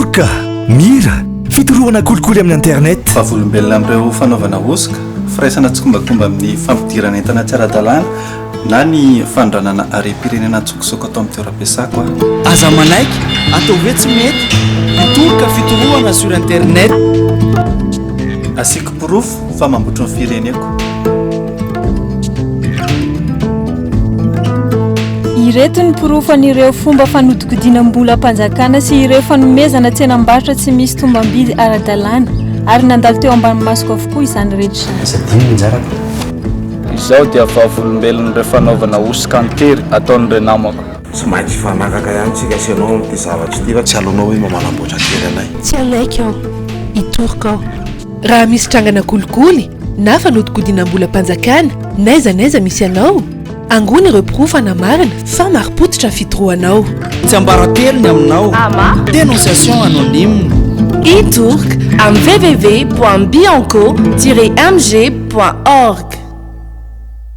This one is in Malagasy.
Mitoroka, mira, fitorohana kolikoly amin'ny internet. Vavolombelona amin'ireo fanaovana hosoka, firaisana tsikombakomba amin'ny fampidirana entana tsy ara-dalàna na ny fanondranana harem-pirenena an-tsokosoko atao amin'ny toeram-piasako aho. Aza manaiky, ataovy hoe tsy mety, mitoroka fitorohana sur internet. Asiako porofo fa mambotry ny fireneko. Ireto ny porofo an'ireo fomba fanodikodinam-bolam-panjakana sy ireo fanomezana tsenam-barotra tsy misy tombam-bidy ara-dalàna ary nandalo teo ambany masoko avokoa izany rehetra izany. Aza adino ny anjarako. Izaho dia vavolombelon'ireo fanaovana hosoka an-tery ataon'ireo namako. Tsy maintsy hifanakaka ihany tsika sy ianao amin'ity zavatra ity fa tsy aleonao hoe mba manamboatra kely anay. Tsy hanaiky aho. Hitoroka aho. Raha misy trangana kolikoly na fanodikodinam-bolam-panjakana n'aiza n'aiza misy anao, angony ireo porofo hanamarina fa marim-pototra ny fitorohanao. Tsiambaratelo ny aminao. Dénonciation anonyme. Hitoroka amin'ny www.bianco-mg.org.